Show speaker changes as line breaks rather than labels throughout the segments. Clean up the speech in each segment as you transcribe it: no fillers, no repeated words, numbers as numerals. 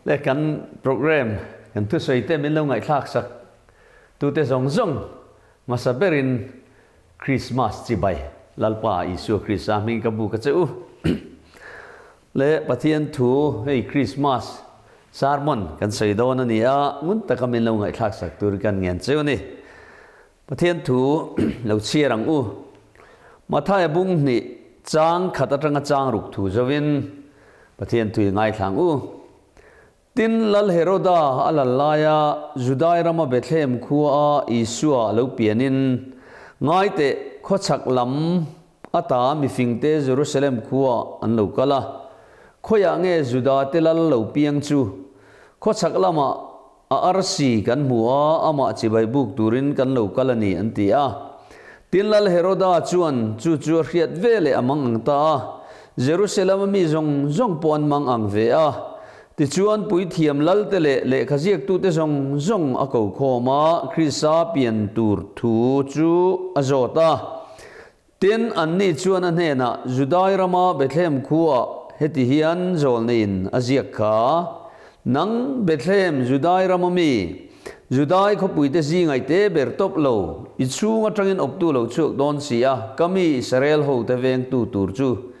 Le kan program kan thusawi te min lo ngaihthlak sak tute zawng zawng hmasa berin Krismas chibai Lalpa Isua Krista hming ka bu ka che u. Le Pathian thu hei Krismas sermon kan sawi dawn a ni a, ngun taka min lo ngaihthlak sak tur kan ngen cheu a ni. Pathian thu lo chhiar ang u. Mathaia bung hnih chang khat atanga chang ruk thu zovin Pathian thu i ngaithla ang u. Tin, Lal Heroda a lal laia Judai rama Bethlehem khuaa Isua a lo pianin, Ngaiteh, khawchhak lam ata mifingte Jerusalem khuaah an lo kal a. Khawiah nge Judate lal lo piang chu? Khawchhak lamah A arsi kan hmu a, amah chibai buk turin kan lo kal a ni, an ti a. Tin Lal Heroda chuan chu chu a hriat ve leh a mang ang ta a, Jerusalem-a mi zawng zawng pawh an mang ang ve a. Tichuan puithiam Lalte leh lehkha ziaktute zawng zawng a ko khawm a, Krista pian tur thu chu a zawt a. Tin, anni chuan a hnenah, Judai rama Bethlehem khuaah heti hian zawlneiin a ziak kha, Nang, Bethlehem, Judai rama mi, Judai khawpuite zingai te ber tawp lo, i chhung atangin awptu lo chhuak dawn si a, ka mi Israel hote vengtu tur chu,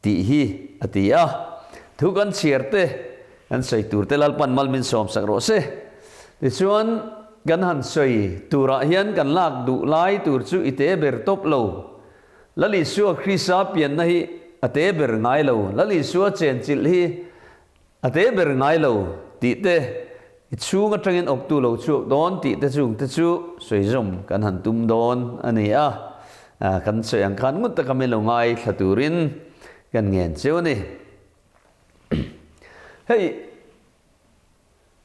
tih hi a ti a. Thu kan chhiar te, kan sawi tur te Lalpan mal min sawm sak rawh se. Tichuan, kan han sawi turah hian kan lak duh lai tur chu i te ber tawp lo. Lal Isua Krista pianna hi a te ber ngai lo. Lal Isua chenchilh hi A te ber ngai lo tih te, i chhung atangin awptu lo chhuak dawn tih te chung te chu sawi zawm kan han tum dawn a ni a, kan sawi ang khan ngut taka min lo ngaithla turin kan ngen cheu a ni. Hei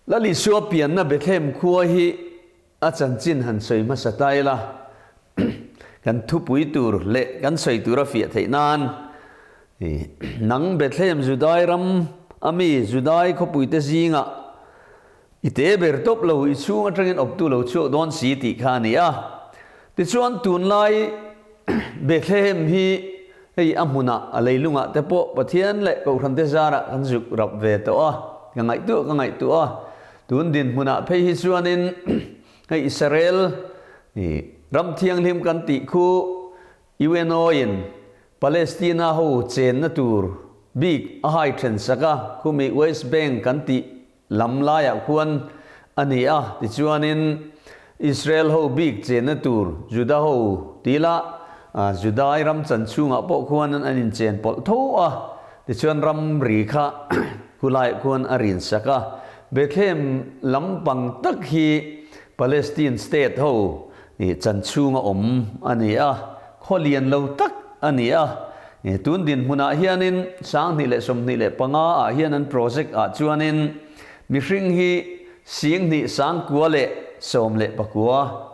Lal Isua pianna Bethlehem khua hi a chanchin han sawi hmasa ta ila, kan thupui tur leh kan sawi tur a fiah theih nan, Nang Bethlehem Judai ram a mi Judai khawpuite zingah i te ber tawp lo, i chhung atangin awptu lo chhuak dawn si tih kha a ni a. Tichuan tunlai Bethlehem hi hei a hmunah a leilungah te pawh Pathian leh Kohhrante zarah kan zuk rap ve tawh a, ka ngaihtuah ka ngaihtuah a. Tun dinhmunah phei hi chuanin hei Israel ram thianghlim kan tih khu UNO-in Palestina ho chenna tur bik a hai then sak a, khumi West Bank kan tih lam laiah khuan a ni a. Tichuanin Israel ho bik chenna tur Juda ho tila Judai ram chan chhungah pawh khuan an inchen pawlh tho a. Tichuan ramri kha khulaiah khuan a rin sak a, Bethlehem lampang tak hi Palestine state ho chan chhunga awm a ni a, khaw lian lo tak a ni a. Tun dinhmunah hianin 2025 ah hian an project ah chuanin mihring hi 29,019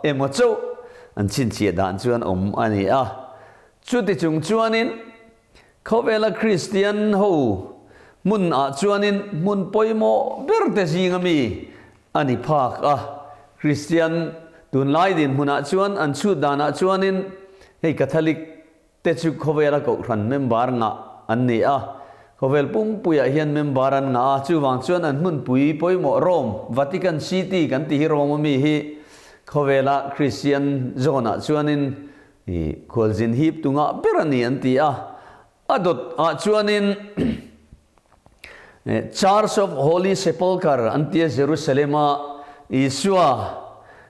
emaw chauh an chhinchhiah dan chuan awm a ni a. Chuti chung chuanin Khawvela Kristian ho hmun ah chuanin hmun pawimawh ber te zinga mi a ni phak a. Kristian tunlai dinhmunah chuan an chhut danah chuanin hei Catholic te chu khawvela kohhran member ngah an ni a. Khawvel pumpuiah hian member an ngah a, chuvang chuan an hmunpui pawimawh Rome, Vatican City kan ti hi Rome a mi hi khawvela Kristian zawnah chuanin I khualzin hip tu ngah ber a ni an ti a, a dawt ah chuanin Church of Holy Sepulchre an tia Jerusalem a Isua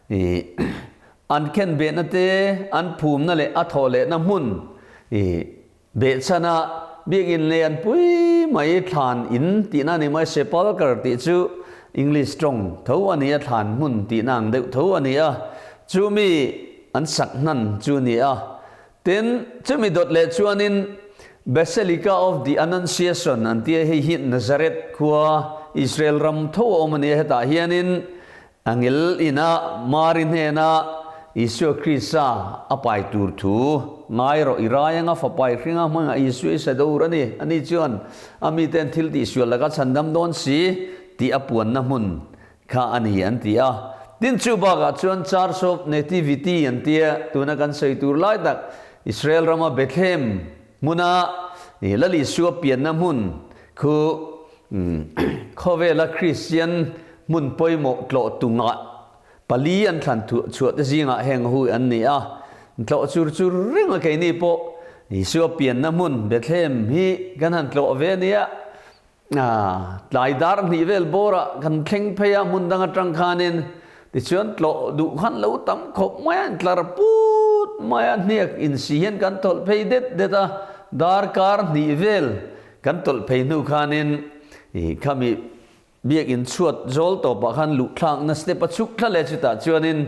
i an khenbehna te an phumna leh a thawh lehna hmun i behchhan a biakinn lei an pui mai thlan in tihna a ni mai Sepulchre tih chu English tawng tho a ni a thlan hmun tihna ang deuh tho a ni a chumi An sak hnan chu a ni a. Tin, chumi dawt leh chuanin Basilica of the Annunciation an tia hei hi Nazareth khua Israel ram tho a awm a ni a, hetah hianin angel ina Mari hnena Isua Krista a pai tur thu ngai rawh i rai anga fapai hringa hmangah Isua i sa dawr a ni, ani chuan a miten thil tihsual laka chhandam dawn si tih a puanna hmun Kha a ni an ti a. Tin chu bakah chuan Church of Nativity an tia tuna kan sawi tur lai tak Israel rama Bethlehem hmuna Lal Isua pianna hmun khu Khawvela Kristian hmun pawimawh tlawh tungah pali an thlan chhuah te zingah heng hui an ni a. Tlawh chur chur reng a keini pawh Isua pianna hmun Bethlehem hi kan han tlawh ve a nia. Tlai dar hnih vel bawrah kan thleng phei a, hmun dang atang khanin tichuan tlawh duh khan lo tam khawp mai a, intlar put mai a, hniak insi hian kan tawlh phei det det a, darkar hnih vel kan tawlh phei hnu khanin khami biakin chhuat zawl tawpah khan luh thlakna step a chhuk thla leh chutah chuanin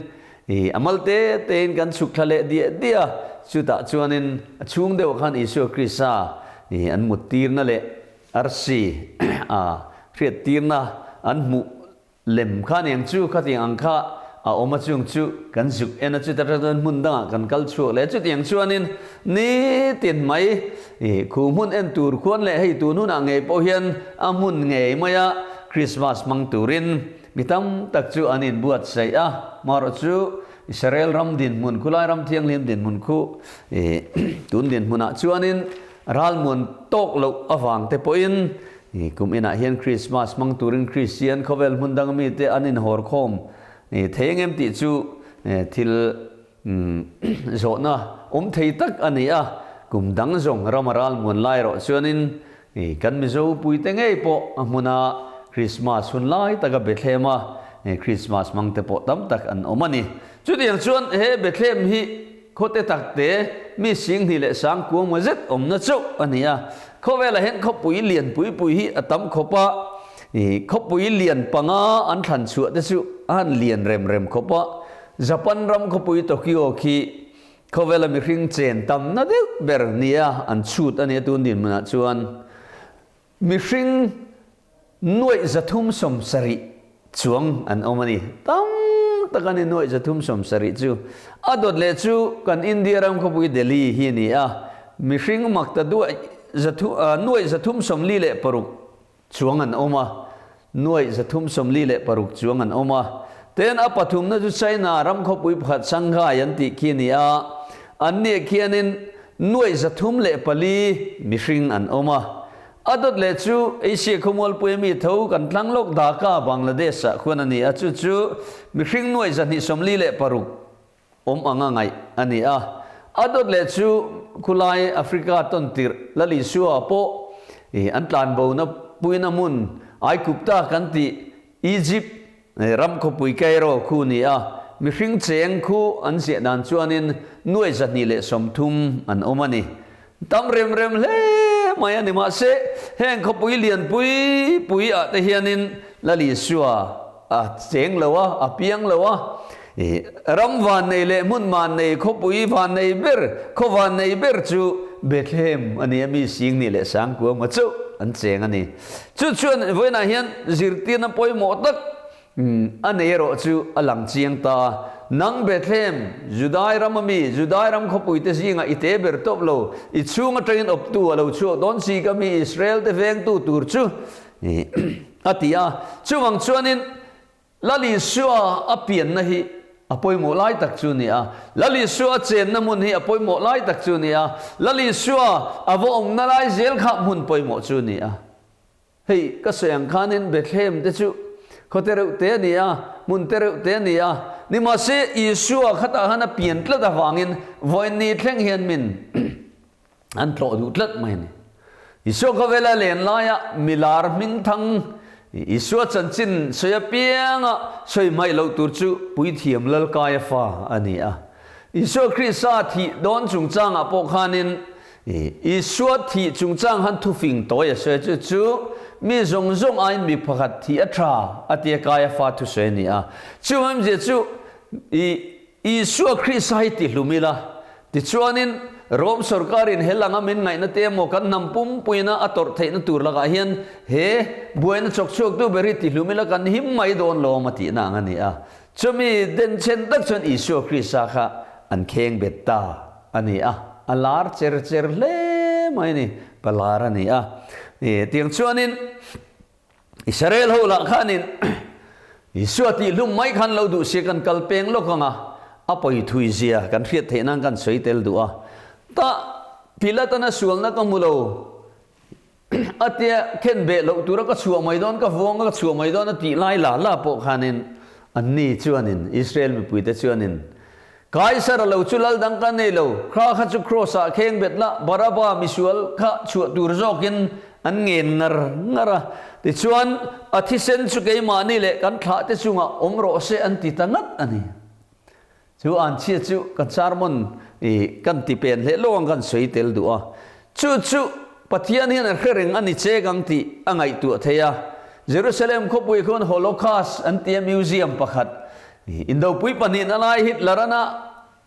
a mal te tein kan chhuk thla leh diah diah a, chutah chuanin a chhung deuhah khan Isua Krista an mut tirna leh Arsi a hriattirna an hmuh lem kha aniang chu khatiang ang kha a awm a chung chu kan zuk en a chuta tang chuan hmun dangah kan kal chhuak leh a chutiang chuanin nitin mai khu hmun en tur khuan leh hei tun hunah ngei pawh hian a hmun ngei maia Krismas hmang turin mi tam tak chu an inbuatsaih a marawh chu Israel ram dinhmun khulai ram thianghlim dinhmun khu tun dinhmunah chuanin Ralmuan tawk loh avang te pawhin kum inah hian Krismas hmang turin Kristian khawvel hmun dang mite an inhawr khawm thei ang em tih chu thil zawhna awm thei tak a ni a. Kum dang zawng rama ralmuan lai erawh chuanin kan Mizo puite ngei pawh a hmuna Krismas hun lai taka Bethlehem a Krismas hmang te pawh tam tak an awm a ni. Chutiang chuan he Bethlehem hi Khawte takte mi singhnih leh sangkuangma zet awmna chauh a ni a. Khawvelah hian khawpui lian pui pui hi a tam khawp a, khawpui lian panga an thlan chhuah te chu a han lian rem rem khawp a. Japan ram khawpui Tokyo khi khawvela mihring chen tamna deuh ber nia an chhut a nia tun dinhmunah chuan. Mihring nuaih 370 chuang an awm a ni. Tam tak a ni nuaih 370 chu. A dawt leh chu kan India ram khawpui Delhi hi a ni a. Mihring makta duaih zathu nuaih 346 chuang an awm a. Nuaih 346 chuang an awm a. Ten a pathumna chu China ram khawpui pakhat Shanghai an tih khi a ni a. An nih khianin nuaih 304 mihring an awm a. A dawt leh chu Asia khawmualpui ami tho kan tlang lawk Dhaka, Bangladesh-ah khuan a ni a, chu chu mihring nuaih 246 awm anga ngaih a ni a. A dawt leh chu khulai Africa tawn tirh Lal Isua pawh an tlanbona puina hmun Aikupta kan tih Egypt ram khawpui Cairo khu ni a, mihring cheng khu an ziah dan chuanin nuai 230 an awm a ni. Tam rem rem hle mai a ni mahse, heng khawpui lian pui pui ah te hianin Lal Isua a cheng lo a, a piang lo a. Ram vannei leh hmun mannei khawpui vannei ber, khaw vannei ber chu Bethlehem a ni a, mi singni leh sangkuama chauh an cheng a ni. Chu chuan vawiinah hian zirtirna pawimawh tak a nei erawh chu a lang chiang ta a. Nang Bethlehem, Judai ram ami, Judai ram khawpuite zingah i te ber tawp lo, i chhung atangin awptu a lo chhuak dawn si ka mi Israel te vengtu tur chu a ti a. Chuvang chuanin Lal Isua a pianna hi a pawimawh lai tak chu a ni a. Lal Isua a chenna hmun hi a pawimawh lai tak chu a ni a. Lal Isua a va awmna lai zel kha hmun pawimawh chu a ni a. Hei ka sawi ang khanin Bethlehem te chu khaw te reuh te a ni a, hmun te reuh te a ni a. Nimahse Isua khatah khan a pian tlat avangin vawiin thleng hian min an tlawh duh tlat mai a ni. Isua khawvela len laia milar hmingthang Isua chanchin sawi apianga sawi hmaih loh tur chu Puithiam Lalkaia fa a ni a. Isua Krista thih dawn chungchangah pawh khanin Isua thih chungchang han thufing tawi a sawi chu chu mi zawng zawng aiin mi pakhat thih a tha a tia Kaia fa thusawi a ni a. Chuvangzia chu Isua Krista hi tihlum ila, tichuanin Rom sorkarin he langa min ngaihna te emaw kan hnam pumpuina a tawrh theihna tur lakah hian he buaina chawk chhuaktu ber hi tihlum ila kan him mai dawn lawm a tihna ang a ni a. Chumi denchhen tak chuan Isua Krista kha an kheng bet ta a ni a, a lar cher cher hle mai a ni, pa lar a ni a. Tiang chuanin. Israel ho lah khanin Isua tih hlum mai khan lo duh sia kan kal peng lawk ang a, a pawi thui zia kan hriat theih nan kan sawi tel duh a. Tah Pilatana sualna ka hmu lo. A tia khen beh loh tura ka chhuah mai dawn, ka vuang a ka chhuah mai dawn a tih lai la la pawh khanin anni chuanin, Israel mipuite chuanin, Kaisar a lo chu lal dang ka nei lo, kha kha chu Kraws ah kheng bet la, Baraba misual kha chhuah tur zawkin an ngen ngar ngar a. Tichuan, a thisen chu keimahni leh kan thlahte chungah awm rawh se an ti ta ngat a ni. Chu an chhia chu kan sermon i kan ti pen hle lo ang kan sawi tel duh a. Chu chu Pathian hian a hre reng a ni chek ang tih a ngaihtuah thei a. Jerusalem khawpui khuan Holocaust an tia museum pakhat indopui pahnihna lai Hitler ana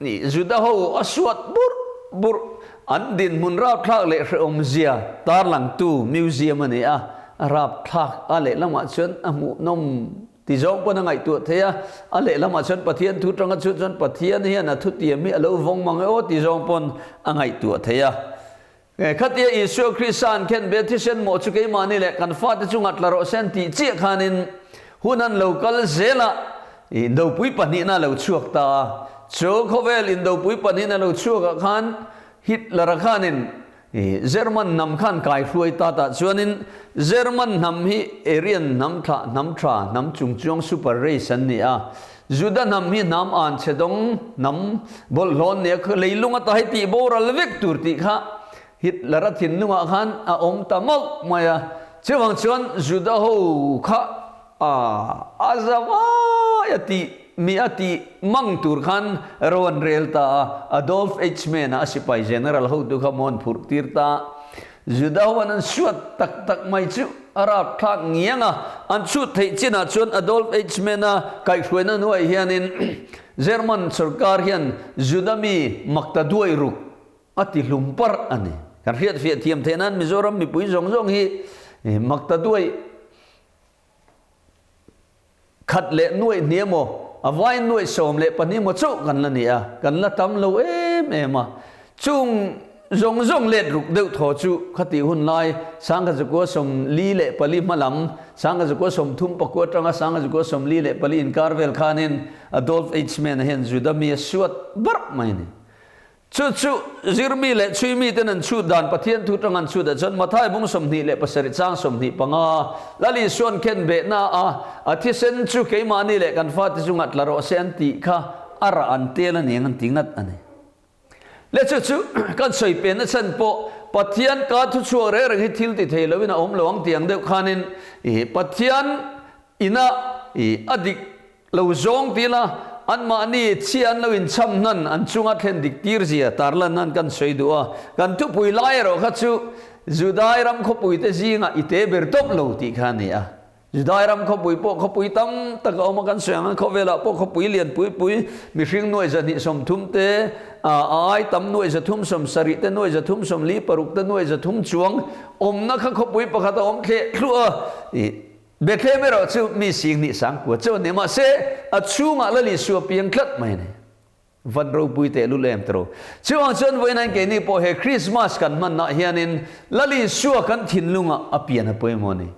Juda ho a suat burh burh an dinhmun rapthlak leh hrehawmzia tarlangtu museum a ni a. A rapthlak a lehlamah chuan a hmuhnawm Ti zawng pawn a ngaihtuah thei a, a lehlamah chuan Pathian thu tanga chhut chuan Pathian hian a thutiam hi a lo vawng mang e aw ti zawng pawn a ngaihtuah thei a. Khatia Isua Krista an khen ve thisen mawh chu keimahni leh kan fate chungah tla rawh se an tih chiah khanin hun an lo kal zel a, Indopui pahnihna a lo chhuak ta a. Chu khawvel Indopui pahnihna lo chhuakah khan Hitler-a khanin German hnam khan kai hruai ta tah chuanin German hnam hi Aryan hnam thlah hnam tha hnam chungchuang super race an ni a. Juda hnam hi hnam an chhe dawng hnam bawlhhlawh an ni a, leilung ata hei tih boral vek tur tih kha Hitler a thinlungah khan a awm ta mauh mai a. Chuvang chuan Juda ho kha A za vai a tih mi a tih mang tur khan ro an rel ta a, Adolf Eichmann-a a sipai general hotu kha mawn phurh tir ta. Juda ho an an suat tak tak mai chu a rapthlak ngiang a, an chhut theih chinah chuan Adolf Eichmann-a kaihhruaina hnuaiah hianin German sorkar hian Juda mi makta duai ruk a ti hlum parh a ni. Kan hriatfiah thiam theih nan Mizoram mipui zawng zawng hi makta duai Khat leh nuaih hnih emaw, a vain nuaih 12 emaw chauh kan la ni a, kan la tam lo em em a. Chung zawng zawng let ruk deuh thaw chu khatih hun lai Sangkazakua 44 hma lam, Sangkazakua 34 atanga Sangkazakua 44 inkar vel khanin Adolf Eichmann-a hian Juda mi a suat barh mai a ni. Chu chu zirmi leh chhuimi ten an chhut dan Pathian thu tang an chhut ah chuan Mathai bung 27 chang 25 Lal Isuan khen behna a a thisen chu keimahni leh kan fate chungah tla rawh se an tih kha a rah an tel a niang an ti ngat a ni. Le chu chu kan sawi penna chhan pawh Pathian ka thu chhuak reng reng hi thil ti thei loin a awm lo ang tih ang deuh khanin i Pathian ina i a dik Lo zawng ti la, anmahni chhia an lo inchham hnan an chunga thlen dik tir zia tarlan nan kan sawi duh a. Kan thupui lai erawh kha chu Judai ram khawpui te zingah i te ber tawp lo tih kha a ni a. Judai ram khawpui pawh khawpui tam tak a awm a, kan sawi ang khawvelah pawh khawpui lian pui pui mihring nuai 230 te, a ai tam nuai 370 te, nuai 346 te, nuai 300 chuang awmna kha khawpui pakhat a awm thleh thluah a. Bethlehem erawh chu mi sing nih sang kua chauh a ni, mahse a chhungah Lal Isua piang tlat mai a ni. Van ropui teh lul em tawh. Chuvang chuan vawiin keini pawh he Krismas kan hmanah hianin Lal Isua kan thinlungah a pian a pawimawh a ni.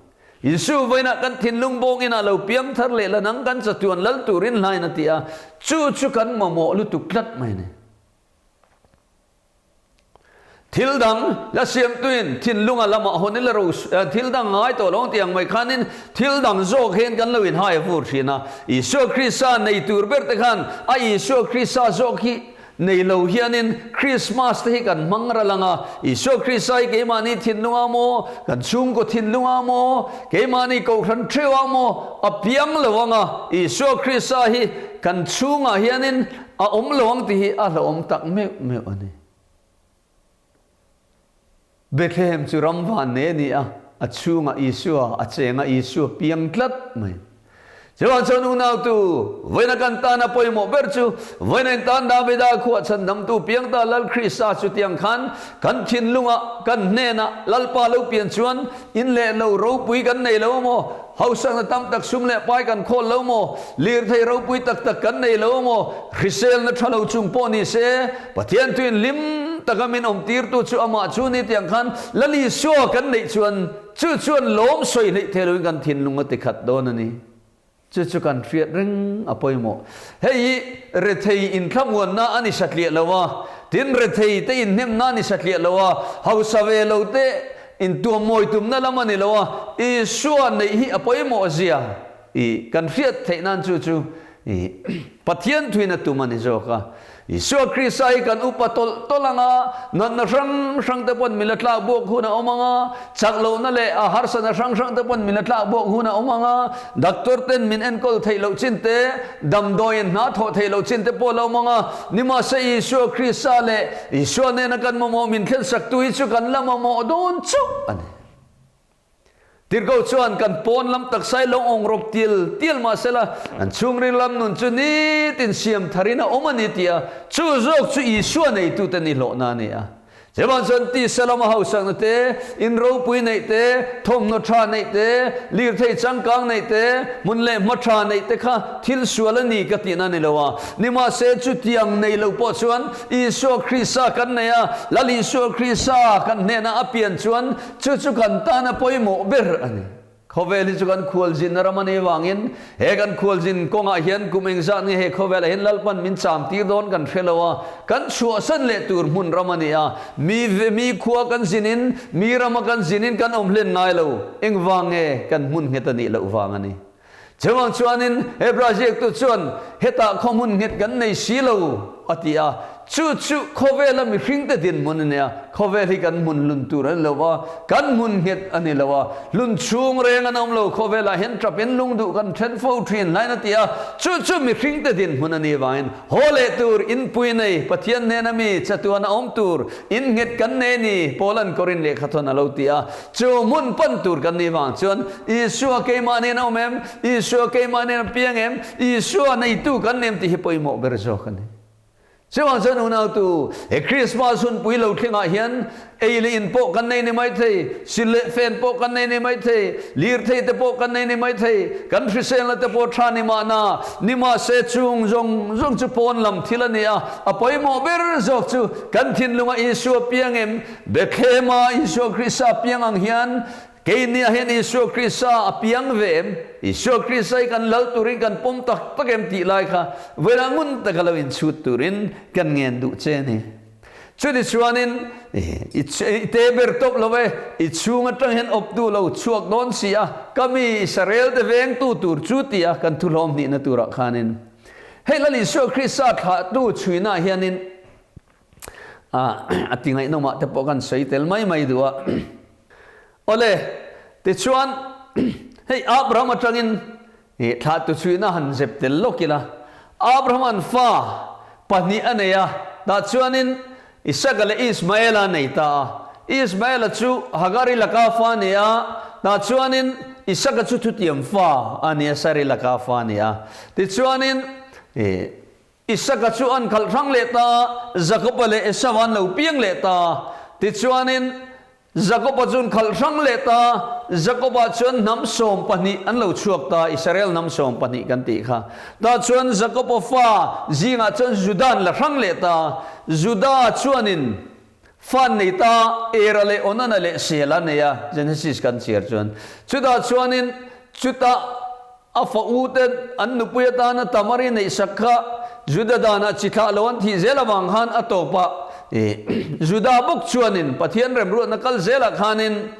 Isu vawiinah kan thinlung bawngin a lo piang thar leh la nang kan chatuan lal turin hlain a ti a, chu chu kan mamawh lutuk tlat mai a ni. Thil dang la siamtuin thinlunga lamah hawn ila ro thil dang ngai tawh lo ang tih ang mai khanin thil dang zawk hian kan lo inhai a vur thin a. Isua Krista nei tur ber te khan a Isua Krista zawk hi nei lo hianin Krismas te hi kan hmang ral ang a. Isua Krista hi keimahni thinlungah maw, kan chhungkaw thinlungah maw, keimahni kohhran theuhah maw a piang lo ang a. Isua Krista hi kan chhungah hianin A awm lo ang tih hi a hlauhawm tak meuh meuh a ni. Bethlehem chu ram van nei a ni a, a chhungah Isua a cheng a, Isua piang tlat mai. Chuvang chuan unautu, vawiina kan tana pawimawh ber chu, vawiina in tan Davida khuah chhandamtu piang ta Lal Krista chutiang khan kan thinlungah, kan hnenah Lalpa lo pian chuan in leh lo ropui kan nei lo maw? Hausakna tam tak sum leh pai kan khawl lo maw? Lirthei ropui tak tak kan nei lo maw? Hriselna tha lo chung pawh ni se, Pathian tuin hlim taka min awm tirtu chu amah chu ni tiang khan Lal Isua kan neih chuan chu chuan lawm sawi hleih thei loin kan thinlung a ti khat dawn a ni. Chu chu kan hriat reng a pawimawh. Hei hi rethei inthlamuanna a ni satliah lo a, tin rethei te inhnemna a ni satliah lo a, hausa ve lo te. intuam mawi tumna lam a ni lo a, Isua neih hi a pawimawh zia i kan hriat theih nan chu chu i Pathian thuin a tum a ni zawk a. Isua Krista hi kan upa tawlh tawlh ang a, natna hrang hrang te pawn min la tlak buak hun a awm ang a, chak lohna leh a harsatna hrang hrang te pawn min la tlak buak hun a awm ang a, doctor ten min enkawl theih loh chin te, damdawiin hna thawh theih loh chin te pawh la awm ang a, nimahse Isua Krista leh Isua nena kan mamawh min thlensak tu hi chu kan la mamawh dawn chauh a ni. Tirhkoh chuan kan pawn lam taksa hi lo awng rawp tial tial mah sela, an chhungril lam nun chu nitin siam tharin a awm a ni tih a, chu zawk chu Isua neitute nihlawhna a ni a. Chuvang chuan tisa lama hausakna te, in ropui neih te, thawmhnaw tha neih te, lirthei changkang neih te, hmun leh hma tha neih te kha thil sual a ni ka tihna a ni lo a. Nimahse chutiang nei lo pawh chuan Isua Krista kan nei a, Lal Isua Krista kan hnenah a pian chuan Chu chu kan tana pawimawh ber a ni. Khawvel hi chu kan khualzinna ram a nih vangin he kan khualzin kawngah hian kum engzat nge he khawvelah hian Lalpan min cham tir dawn kan hre lo a, kan chhuahsan leh tur hmun ram a ni a. Mi mi khua kan zinin, mi rama kan zinin kan awm hlen ngai lo. Engvang nge kan hmun nghet a nih loh vang a ni. Chuvang chuanin Hebrai ziaktu chuan, Hetah khaw hmun nghet kan nei si lo, a ti a. Chu chu khawvela mihringte dinhmun a nia. Khawvel hi kan hmun hlun tur a ni lo va, kan hmun nghet a ni lo a. Hlun chhung reng an awm lo, khawvelah hian tap in lungduh kan then fo thin hlain a ti a. Chu chu mihringte dinhmun a nih vangin haw leh tur, inpui nei, Pathian hnena mi chatuan a awm tur, in nghet kan nei ni, Paulan Korin lehkhathawn a lo ti a. Chu hmun pan tur kan nih vang chuan Isua keimah nen a awm em? Isua keimah nen a piang em? Isua neitu kan nem tih hi pawimawh ber zawk a ni. Chuvang chuan unautu, he Krismas hunpui lo thlengah hian ei leh in pawh kan nei ni mai thei, sil leh fen pawh kan nei ni mai thei, lirthei te pawh kan nei ni mai thei, kan hriselna te pawh tha ni mahna, nimahse chung zawng zawng chu pawn lam thil a ni a, a pawimawh ber zawk chu kan thinlunga Isua piang em? Bethlehema Isua Krista piang ang hian keiniah hian Isua Krista a piang ve em? Isua Krista hi kan lal turin kan pawm tak tak em tih lai kha vawilah ngun taka lo inchhut turin kan ngen duh che a ni. Chutichuanin i te ber tawp lo e, i chhung atang hian awptu lo chhuak dawn si a, ka mi Israel te vengtu tur chu ti a kan thuhlawm hnihna turah khanin hei Lal Isua Krista thlahtu chhuinah hianin a ti ngaihnawmah te pawh kan sawi tel mai mai duh a. Awle, tichuan hei Abraham atangin thlahtu chhuihna han zep tel lawk ila. Abraham-a'n fa pahnih a nei a, tah chuanin Isaka leh Ismaela a nei ta a. Ismaela chu Hagari laka fa a ni a, tah chuanin Isaka chu thutiam fa a ni a, Sari laka fa a ni a. Tichuanin Isaka chu an khalh hrang leh ta, Jakoba leh Esau an lo piang leh ta. Tichuanin, Jakoba chu an khalh hrang leh ta, Jakoba chuan hnam 12 an lo chhuak ta, Israel hnam 12 kan tih kha. Tah chuan Jakoba fa zingah chuan Juda an la hrang leh ta, Juda chuanin fa an nei ta, Era leh Onana leh Sela an nei a, Genesis kan chhiar chuan. Chutah chuanin, chutah A fa u te an nupui atana Tamari neihsak kha Juda danah chi thlah lo an thih zel avang khan a tawpah Juda bawk chuanin Pathian remruatna kal zelah khanin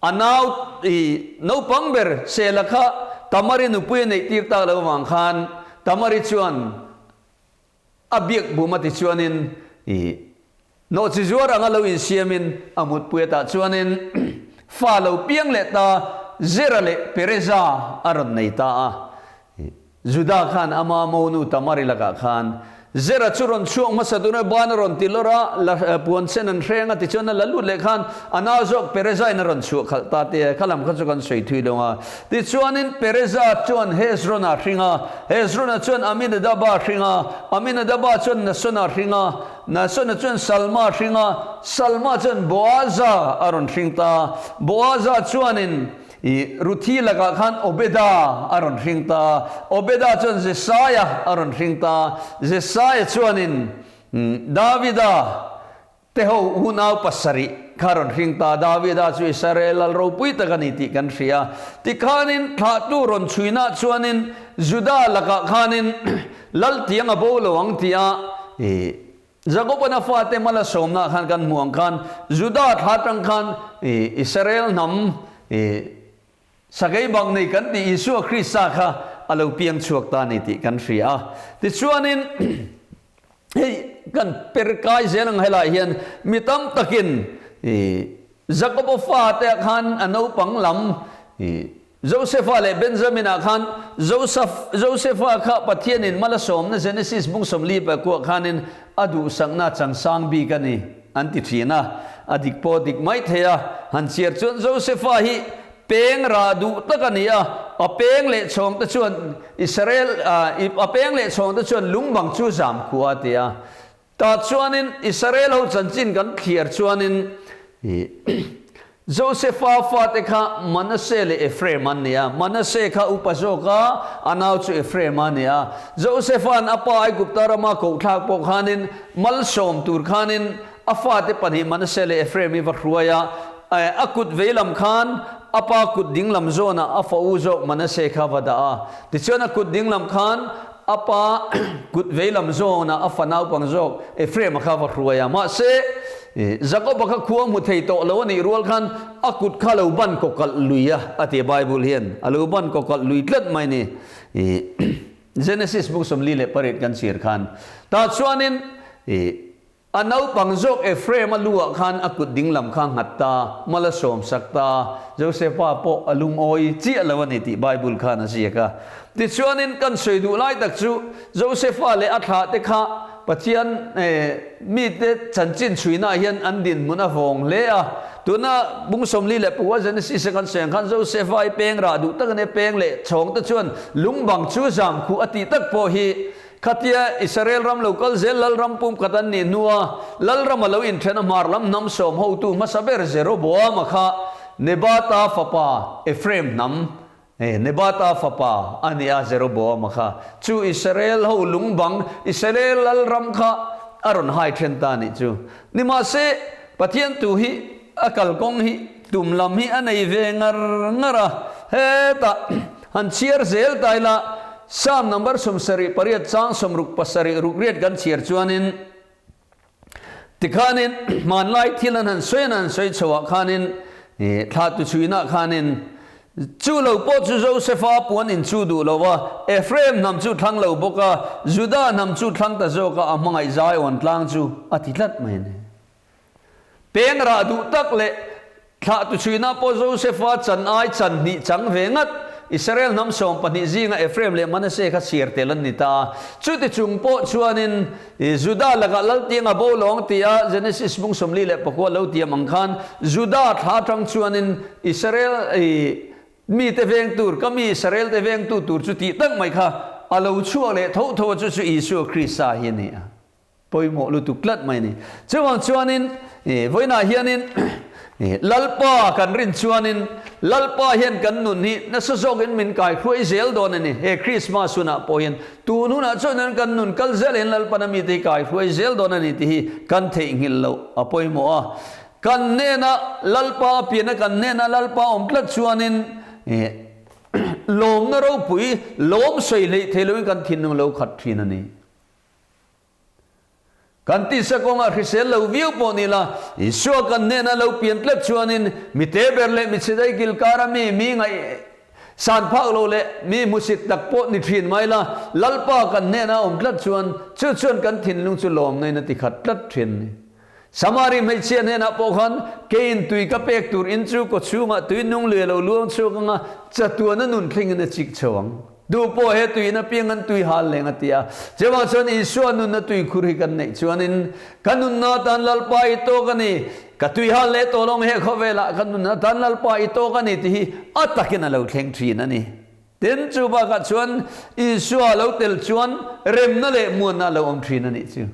a nau naupang ber Sela kha Tamari nupui a neih tir tak lo avang khan Tamari chuan A biak bum a ti chuanin i nawhchi zuar anga lo insiamin a mutpui atah chuanin fa lo piang leh ta Zera leh Pereza a rawn nei ta a. Juda khan ama monu Tamari lakah khan Zera chu rawn chhuak hmasa tun a ban a rawn ti lawr a, la puan sen an hreng a tichuan a la lut leh khan a nau zawk Pereza in a rawn chhuah khalh ta te kha lam kha chu kan sawi thui dawng a. Tichuanin Pereza chuan Hezron-a hring a, Hezron-a chuan Aminadaba hring a, Aminadaba chuan Nasona hring a, Nasona chuan Salma hring a, Salma chuan Boaza a rawn hring ta. Boaza chuanin Ruthi lakah khan Obeda a rawn hring ta, Obeda chuan Jesaia a rawn hring ta, Jesaia chuanin Davida Te ho unau pasarih kha rawn hring ta, Davida chu Israel lal ropui tak a ni tih kan hria. Tikhanin thlahtu rawn chhuinah chuanin Juda lakah khanin lal tiang a bo lo ang tia i. Jakoba'n a fate mal a sawmnaah khan kan hmuh ang khan Juda thla atang khan Israel hnam sakei bang nei kan tih Isua Krista kha a lo piang chhuak ta a ni tih kan hria a. Tichuanin hei kan per kai zel ang helaiah hian mi tam takin Jakoba fate ah khan a naupang lam Josefa leh Benjamin-ah khan Joseph, Josefa kha Pathianin mal a sawmna Genesis bung 44 kuah khanin a duhsakna changsang bik a ni an ti thin a, a dik pawh dik mai thei a. Han chhiar chuan Josefa hi peng rah duh tak a ni a, a peng leh chhawngte chuan Israel, a peng leh chhawngte chuan lungbang chu zam khuah a ti a. Tah chuanin Israel ho chanchin kan thliar chuanin Josefa fate kha Manasseh leh Ephraim an ni a. Manasseh kha upa zawk a, a nau chu Ephraim a ni a. Josefa'n a pa Aigupta rama kohthlak pawh khanin malsawm tur khanin a fate pahnih Manasseh leh Ephraim hi va hruai a. A kut veilam khan a pa kut dinglam zawnah a fa u zawk Manasseh kha va dah a. Tichuan a kut dinglam khan A pa kut veilam zawnah a fa naupang zawk Ephraim-a kha va hruai a. Mahse, Jakob-a kha khua hmu thei tawh lo a nih rual khan a kut kha lo ban kawkalh lui a, a ti a Bible hian. A lo ban kawkalh lui tlat mai ni. Genesis buk 48 kan chhiar khan. Tah chuanin A naupang zawk Ephraim-a lu-ah khan a kut dinglam kha nghat ta, mal a sawmsak ta, Josefa pawh a lungawi chiah lo a ni tih Bible khan a ziak a. Tichuanin kan sawi duh lai tak chu Josefa leh a thlahte kha Pathian mite chanchin chhuinaah hian an dinhmun a vawng hle a. Tuna bung 44 Genesis-a kan sawi ang khan Josefa i peng rah duh tak a nia, peng leh chhawngte chuan lungbang chu zam khuh a tih tak pawh hi Khatia Israel ram lo kal zel Lalram pumkhat an nih hnua Lalrama lo inthen a hmar lam hnam sawm hotu hmasa ber Jeroboama kha Nebata fapa Ephraim hnam Nebata fapa a ni a Jeroboama kha chu Israel ho lungbang Israel Lalram kha a rawn hai then ta nih chu. Nimahse Pathian tu hi a kalkawng hi tum lam hi a nei ve ngar ngar a, hetah han chhiar zel ta ila Psalm number 78 chang 67 rukriat kan chhiar chuanin tikhanin hmanlai thil an han sawi an han sawi chhoah khanin thla tu chhuinah khanin chu lo pawh chu Josefa puan in chu duh lo va, Ephraim hnam chu thlang lo bawk a, Juda hnam chu thlang ta zawk a, a hmangaih Zion tlang chu a ti tlat mai a ni. Peng rah duh tak leh thlah tu chhuina pawh Josefa chan ai chan hnih chang ve ngat Israel hnam 12 zinga Ephraim leh Manasseh kha chhiar tel an ni ta a. Chuti chung pawh chuanin Juda lakah Laltiang a bo lawng tia Genesis bung 49 lo tiam ang khan Juda thla atang chuanin Israel mite veng tur, ka mi Israel te vengtu tur chu tih tak mai kha a lo chhuak leh tho tho a, chu chu Isua Krista hi a ni a. Pawimawh lutuk tlat mai a ni. Chuvang chuanin vawiinah hianin Lalpa kan rin chuanin Lalpa hian kan nun hi nasa zawkin min kaihruai zel dawn a ni. He Krismas hunah pawh hian tun hunah chuan kan nun kal zelin Lalpan a mite hi kaihruai zel dawn a ni tih hi kan theihnghilh loh a pawimawh a. Kan hnena Lalpa a pian a, kan hnena Lalpa awm tlat chuanin lawmna ropui lawm sawi hleih thei loin kan thinlung lo khat thin a ni. Kan tisa kawngah hrisel lo viau pawh ni la, Isua kan hnena lo pian tlat chuanin mi te ber leh mi chhidai kil kara mi, mi ngaih san phak lo leh mi hmusit tak pawh ni thin mai la, Lalpa kan hnena awm tlat chuan chu chuan kan thinlung chu lawmna in a ti khat tlat thin a ni. Samari hmeichhia hnenah pawh khan keiin tui ka pek tur in chu kawchhungah tui nung lui a lo luang chhuak ang a, chatuana nun thlengin a chik chho ang. Duh pawh he tuiin apiang an tui hal leng a ti a. Chuvang chuan Isua nunna tuikhur hi kan neih chuanin ka nunna atan Lalpa i tawk a ni, ka tui hal leh tawh lawng he khawvelah ka nunna atan Lalpa i tawk a ni tih hi a takin a lo thleng thin a ni. Tin, chu bakah chuan Isua lo tel chuan remna leh muanna a lo awm thin a nih chu.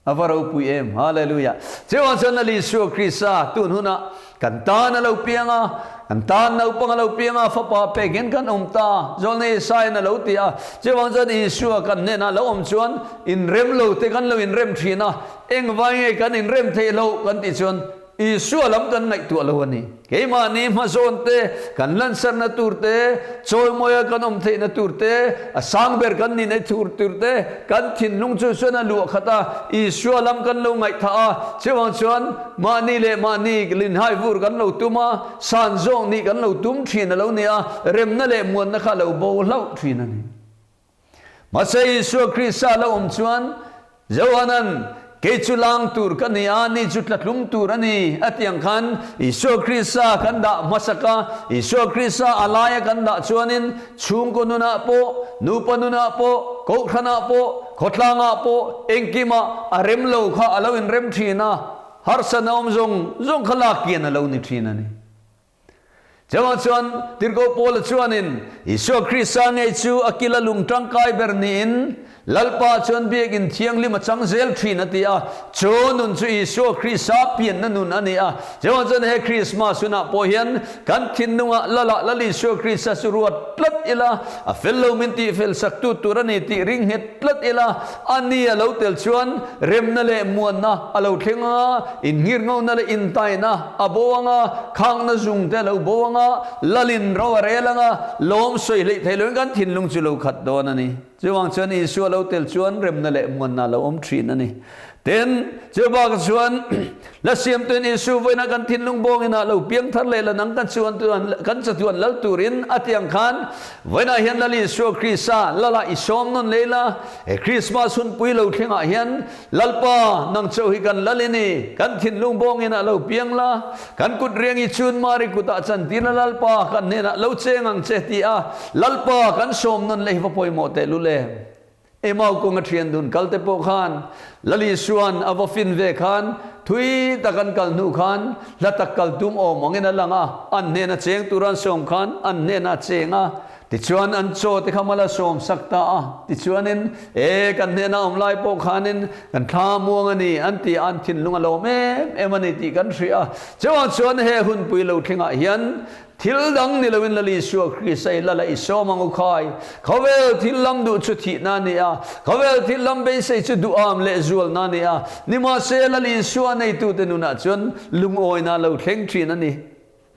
A va ropui em! Hallelujah! Chuvang chuan Lal Isua Krista tun hunah kan tan a lo piang a, kan tan naupang a lo piang a, fapa pekin kan awm ta, Zawlnei Isaiah-in a lo ti a. Chuvang chuan Isua kan hnenah lo awm chuan inrem lo te kan lo inrem thin a, engvai nge kan inrem theih loh kan tih chuan. Isua lam kan ngaihtuah lo a ni. Keimahni hmazawn te, kan lansarna tur te, chawimawia kan awm theihna tur te, a sang ber kan nihna tur tur te, kan thinlung chu chuan a luah khat a, Isua lam kan lo ngaihthah a, chuvang chuan mahni leh mahni linhai vur kan lo tum a, san zawng nih kan lo tum thin a lo ni a, remna leh muanna kha a lo bo hlauh thin a ni. Mahse Isua Krista lo awm chuan Johanan, Kei chu lang tur ka ni a, ni chu tlatlum tur a ni, a ti ang khan Isua Krista kan dah hmasak a, Isua Krista a laia kan dah chuanin chhungkaw nunah pawh, nupa nunah pawh, kohhranah pawh, khawtlangah pawh engkimah a rem lo kha a lo inrem thin a, harsatna awm zawng zawng kha lak kian a lo ni thin a ni. Chuvang chuan Tirhkoh Paula chuanin Isua Krista ngei chu a kila lung tangkai ber niin Lalpa chuan biakinn thianghlim a chang zel thin a ti a, chu nun chu Isua Krista pianna nun a ni a. Chuvang chuan he Krismas hunah pawh hian kan thinlungah Lala Lal Isua Krista chu ruat tlat ila, a fel lo min tihfel saktu tur a ni tih ring nghet Tlat ila, a ni a lo tel chuan remna leh muanna a lo thleng ang a, inngirngona leh intaina a bo ang a, khangna zung te a lo bo ang a, lalin ro a rel ang a, lawm sawi hleih thei loin kan thinlung chu lo khat dawn a ni. Chuvang chuan Isua lo tel chuan remna leh muanna a lo awm thin a ni. Tin, chu bakah chuan la siamtuin Isu vawiinah kan thinlung bawngin ah lo piang thar leh la nang kan chuan kan chatuan lal turin a ti ang khan vawiinah hian Lal Isua Krista Lala i sawm nawn lei la, he Krismas hunpui lo thlengah hian Lalpa nang chauh hi kan lal i ni, kan thinlung bawngin ah lo piang la, kan kut riang i chun Mari kutah chantir la Lalpa kan hnenah lo cheng ang che ti a Lalpa kan sawm nawn lei hi va pawimawh tehlul em. Emau kawnga thian dun kal te pawh khan Lal Isuan a va fin ve khan thui tak an kal hnu khan hla tak kal tum awm angin a lang a, an hnena cheng tur an sawm khan an hnena a cheng a, tichuan an chaw te kha mal a sawm sak ta a, tichuanin e kan hnena awm lai pawh khanin kan thla muang a ni an ti a, an thinlung a lawm em em a ni tih kan hria a, chuvang chuan he hunpui lo thlengah hian Thil dang ni loin Lal Isua Krista i lal a i sawm ang u khai. Khawvel thil lam duh chu thihna a ni a, khawvel thil lam beisei chu duham leh zualna a ni a. Nimahse, Lal Isua neitute nunah chuan lungawina a lo thleng thin a ni.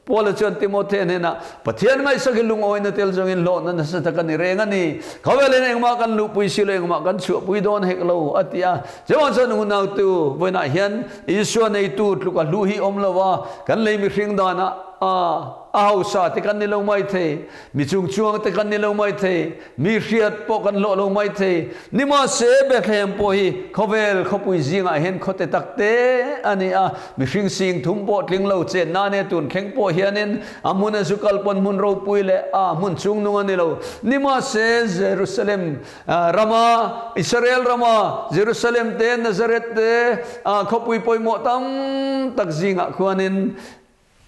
Paula chuan Timothea hnenah, Pathian ngaihsak hi lungawina tel zawngin hlawhna nasa tak a ni reng a ni. Khawvelin engmah kan luhpui si lo, engmah kan chhuahpui dawn hek lo, a ti a. Chuvang chuan unautu vawiinah hian Isua neitu tluk a hlu hi awm lo a, kan lei mihring danah, A, a hausa te kan ni lo mai thei, mi chungchuang te kan ni lo mai thei, mi hriat pawh kan hlawh lo mai thei. Nimahse, Bethlehem pawh hi khawvel khawpui zingah hian khawte tak te a ni a, mihring sing thum pawh tling lo chenna ania tun thleng pawh hianin a hmun a zu kal pawn hmun ropui leh a hmun chungnung a ni lo. Nimahse, Jerusalem rama, Israel rama Jerusalem te, Nazareth te, khawpui pawimawh tam tak zingah khuanin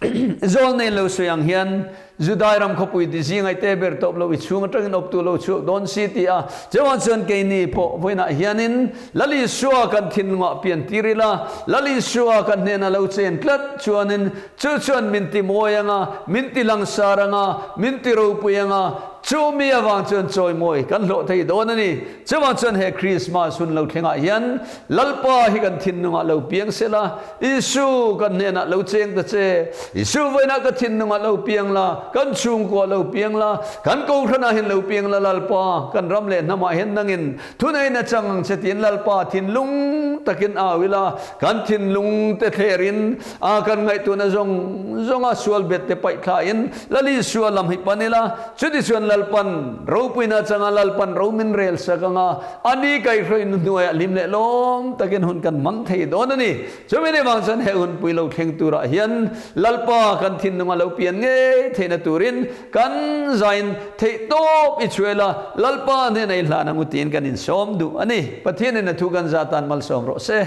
Zawl nei lo sawi ang hian Judai ram khawpui ti zing ai te ber tawp lo i chhung atangin awptu lo chhuak dawn si ti a. Chuan chuan keini pawh vawiinah hianin Lal Isua kan thinlungah pian tir ila, Lal Isua kan hnena lo chen tlat chuanin chu chuan min ti mawi anga, min ti langsar anga, min ti ropui anga, chu mi avang chuan chawimawi kan hlawh thei dawn a ni. Chuvang chuan he Krismas hun lo thlengah hian Lalpa hi kan thinlungah lo piang sela, Isu kan hnenah lo cheng ta che, Isu vawiinah ka thinlungah lo piang la, kan chhungkuah lo piang la, kan kohhranah hian lo piang la Lalpa, kan ram leh hnamah hian nangin thuneihna chang ang che tiin Lalpa thinlung takin au ila, kan thinlung te thlerin a kan ngaihtuahna zawng zawnga sual bet te paih thlain Lal Isua lam hi pan ila, chutichuan Lalpan ropuina changa Lalpan ro min rel sak anga, A ni kaihhruain hnuaiah hlim leh lawm takin hun kan hmang thei dawn a ni. Chumi ni vang chuan he hunpui lo thleng turah hian Lalpa kan thinlunga lo pian ngei theihna turin kan zain theih tawp i chhuail a, Lalpa hnena i hlan ang u tiin kan insawm duh a ni. Pathianin a thu kan za tan malsawm rawh se.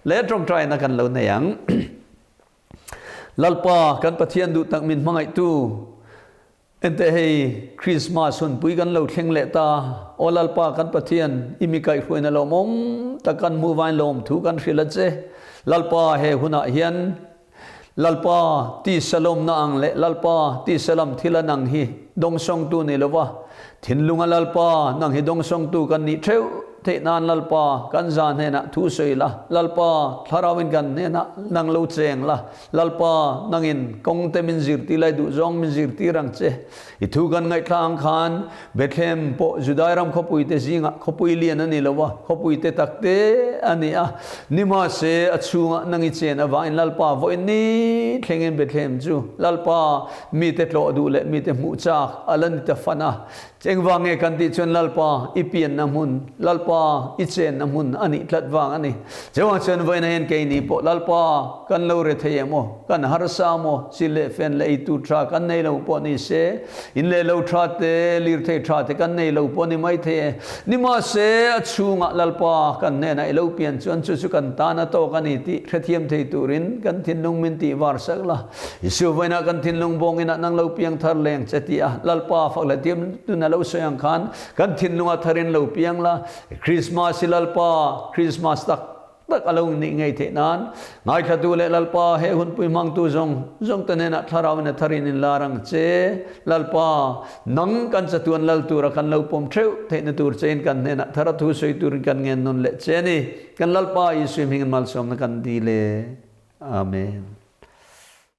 Leh tawngtaina kan lo nei ang. Lalpa kan Pathian duh tak min hmangaihtu. Enteh hei, Krismas hunpui kan lo thleng leh ta, Aw Lalpa kan Pathian, i mi kaihhruaina lawmawm tak kan hmuh vain lawmthu kan hrilh a che. Lalpa he hunah hian Lalpa tisa lawmna ang leh Lalpa tisa lam thil a nang hi dawngsawngtu ni lova, thinlunga Lalpa nang hi dawngsawngtu kan nih theuh. theih nan Lalpa kan za hnenah thu sawi la, Lalpa Thlarauin kan hnenah nang lo cheng la, Lalpa nangin kawng te min zirtir la, i duhzawng min zirtir ang che. I thu kan ngaihthla ang khan Bethlehem pawh Judai ram khawpui te zingah khawpui lian a ni lo a, khawpui te tak te a ni a. Nimahse a chhungah nang i chen avangin Lalpa vawiin ni thlengin Bethlehem chu Lalpa mite tlawh duh leh mite hmuh chak a la ni ta fan a. Engvang nge kan tih chuan Lalpa i pianna hmun, Lalpa i chenna hmun a nih tlat vang a ni. Chuvang chuan vawiin hian keini pawh Lalpa kan lo re thei em aw, kan harsa maw, sil leh fen leh eitur tha kan nei lo pawh ni se, in leh lo tha te, lirthei tha te kan nei lo pawh ni mai thei e. Nimahse a chhungah Lalpa kan hnenah i lo pian chuan chu chu kan tan a tawk a ni tih hrethiam thei turin kan thinlung min tih var sak la. Isu vawiinah kan thinlung bawngin ah nang lo piang thar leng che ti a, Lalpa fak leh tiam tun a lo sawi ang khan kan thinlunga tharin lo piang la, Krismas hi Lalpa Krismas tak tak a lo nih ngei theih nan ngaithlatu leh Lalpa he hunpui hmangtu zawng zawng te hnenah thlarauin a tharin in lar ang che. Lalpa, nang kan chatuan lal tura kan lo pawm theuh theihna tur chein kan hnenah thar a thu sawi turin kan ngen nawn leh che a ni. Kan Lalpa Isua hmingin malsawmna kan dil e. Amen.